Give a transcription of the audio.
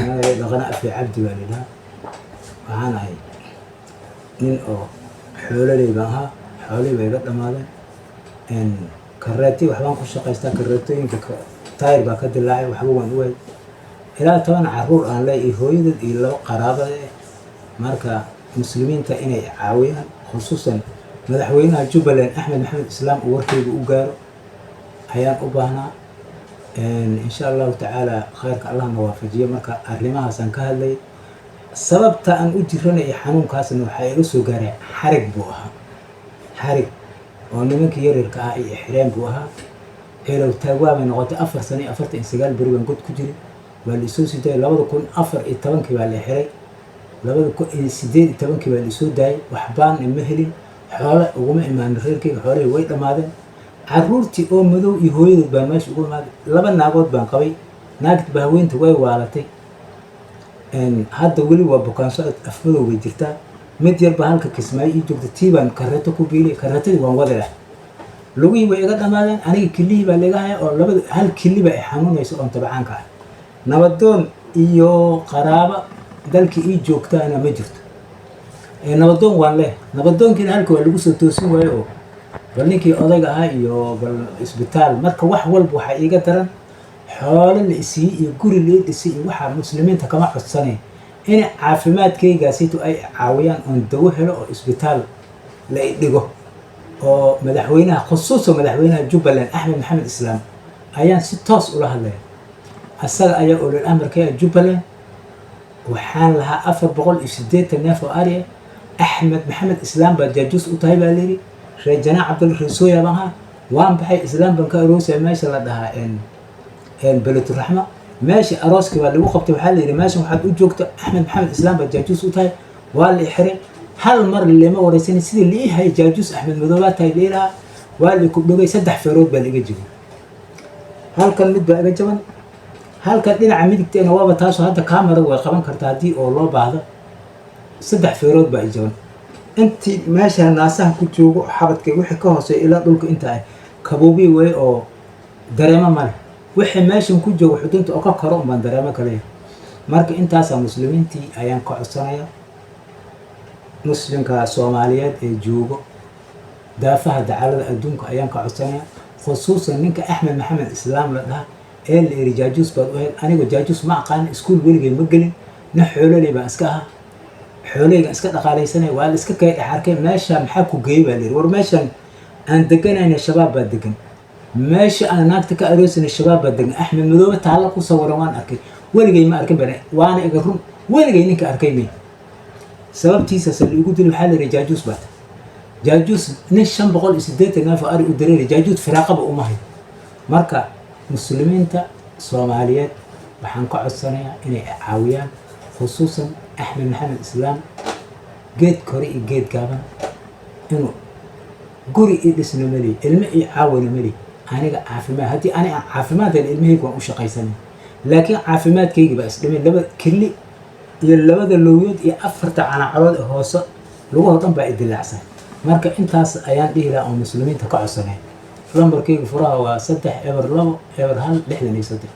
Magacay Dhaqane Afi Cabdi baa lidhahaa. Waxaan ahay nin oo xoololey baan ahaa. Xoolihii bay iga dhammaadeen. Kareeti waxbaan ku shaqaystaa. Kareetooyinka taayir baa ka dilaacay, waxba waan u waayay. Ilaa 10 caruur aan leey iyo hooyadood iyo laba qaraabada eh. Marka muslimiinta inay caawiyaan, khusuusan madaxweynaha Jubbaland Axmed Maxamed Islaam uu warkayga u gaaro ayaan u baahnaa, insha Allahu tacaala. Khayrka Allahna waafajiyo. Marka arrimahaasaan ka hadlay. Sababta aan u jiranay xanuunkaasna waxaa iga soo gaaray xarig buu ahaa, xarig oo nimankii yaryarka ah iyo xireen buu ahaa. Ceelow taagwaa bay noqotay. 4 sano iyo 49 beri baan god ku jiray. Waa la isoo sii daayay. 2014-kii baa la xiray, 2018-kii baa la isoo daayay. Waxbaan ma helin, xoole uguma imaanin reerkeyga. Xoolihii way dhammaadeen. Caruurtii oo madow iyo hooyadood baa meesha ugu imaaday. Laba naagood baan qabay. Naagta bahaweynta way waalatay, hadda weli waa bukaan socod, afmadow bay jirtaa. Mid yar baa halka Kismaayo ii joogta. Tii baan kareeto ku biilay, kareetadii waan wadi lah. Lugihii way iga dhammaadeen. Aniga kilihii baa laga haya oo labada hal kili baa i xanuunaysa oon tabcaanka ah. Nabadoon iyo qaraabo dalkii ii joogtaana ma jirto. Nabadoon waan leh, nabadoonkiina halka waa lagu soo toosin waayo oo bal ninkii odayga ahaa iyo bal isbitaal. Marka wax walba waxaa iiga daran xoolo la isiiyey iyo guri la ii dhisay iyo waxaa. Muslimiinta kama codsanay in caafimaadkaygaasito ay caawiyaan oon dawo helo oo isbitaal la i dhigo. Oo madaxweynaha, khusuusan madaxweynaha Jubbaland Axmed Maxamed Islaam ayaan si toos ula hadlaya. Asaga ayaa ulul amarkaya Jubbaland. Waxaan lahaa 480 neef oo ari ah. Axmed Maxamed Islaam baa jaajuus u tahay baa layidhi. Reer Janaac Cabdalla Reesooya baan ahaa. Waan baxay, islaam baan ka aroosaya meesha la dhahaa Beleturaxma. Meesha arooskii baa lagu qabtay. Waxaa la yidhi, meeshan waxaad u joogta Axmed Maxamed Islaam baa jaajuus u tahay. Waa la xiray. Hal mar lama wareysanay. Sidii la ii hayay, jaajuus Axmed Madoobaa tahay la ilahaa. Waa la ku dhogay. Saddex feerood baa laiga jebiyey. Halkan mid baa iga jaban, halkan dhinaca midigteena waaba taasoo hadda camera way qaban kartaa haddii oo loo baahdo. Saddex feerood baa i jaban. Intii meesha naasaha ku joogo, xabadkay wixii ka hooseeya ilaa dhulka inta ah kabuubii wey oo dareemo male. Wixii meeshan ku joogo xudunta oo ka koro unbaan dareemo kaleya. Marka intaasaa muslimiintii ayaan ka codsanaya. Muslimka Soomaaliyeed ee joogo daafaha dacalada adduunka ayaan ka codsanaya, khusuusan ninka Axmed Maxamed Islaam la dhaha ee la iri jaajuus baad u ahayd. Anigoo jaajuus ma aqaanin, iskuul weligay ma gelin, nin xoololey baan iska ahaa, xooleygan iska dhaqaalaysanaya. Waa la iska kay dhex arkay. Meesha maxaa ku geeyey baa la yidhi. War meeshan aan deganayna shabaab baa degan, meesha aan naagta ka aroosina shabaab baa degan. Axmed Madoobe taalla ku sawiran waan arkay, weligay ma arkin bane, waana iga run, weligay ninka arkay may. Sababtiisaas la igu dilay. Waxaa la yidhi jaajuus baa tahay. Jaajuus nin 580 neef oo ari u dareeray, jaajuus firaaqaba uma hayo. Marka muslimiinta Soomaaliyeed waxaan ka codsanayaa inay caawiyaan, khusuusan Axmed Maxamed Islaam, geed kore iyo geed gaaban inuu guri ii dhisna meli, ilmo ii caawina meli. Aniga caafimaad, haddii ani aan caafimaad hel, ilmahayga waan u shaqaysanay, laakiin caafimaadkaygi baa isdhimay. Laba keli iyo labada lowyood iyo afarta canacarood ee hoose lugahoo dhan baa idilaacsan. Marka intaas ayaan dhihi lahaa oo muslimiinta ka codsanay. Lambarkayga furaha waa 3 0 2 0 1 63.